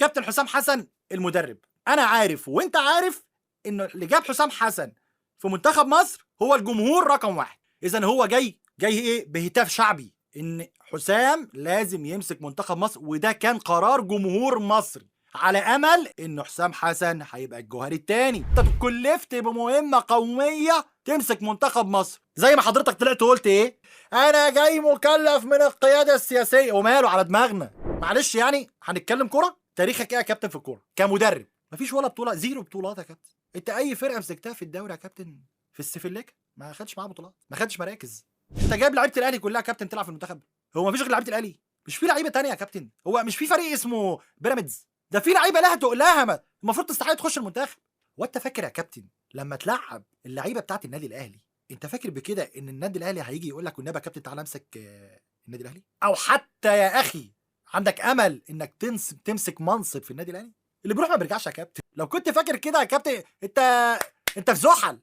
كابتن حسام حسن المدرب، انا عارف وانت عارف انه اللي جاب حسام حسن في منتخب مصر هو الجمهور رقم واحد. اذا هو جاي ايه؟ بهتاف شعبي ان حسام لازم يمسك منتخب مصر، وده كان قرار جمهور مصري على امل ان حسام حسن هيبقى الجوهري الثاني. انت كلفت بمهمة قومية تمسك منتخب مصر، زي ما حضرتك طلعت وقلت ايه؟ انا جاي مكلف من القيادة السياسية. وماله، على دماغنا. معلش يعني هنتكلم كورة، تاريخك ايه يا كابتن في الكورة كمدرب؟ مفيش ولا بطوله، zero بطولات يا كابتن. انت اي فرقه مسكتها في الدوري يا كابتن في السفلكه ما خدش معاه بطولات، ما خدش مراكز. انت جايب لعيبة الاهلي كلها يا كابتن تلعب في المنتخب، هو مفيش غير لعيبة الاهلي؟ مش في لعيبة تانية يا كابتن؟ هو مش في فريق اسمه بيراميدز؟ ده في لعيبة لها تقلها، ما المفروض تستحق تخش المنتخب. وانت فاكر يا كابتن لما تلعب اللعيبة بتاعت النادي الاهلي، انت فاكر بكده ان النادي الاهلي هيجي يقول لك والنبي يا كابتن تعالى امسك النادي الاهلي؟ او حتى يا اخي عندك امل انك تمسك منصب في النادي الاهلي؟ اللي بيروح ما بيرجعش يا كابتن. لو كنت فاكر كده يا كابتن انت في زحل.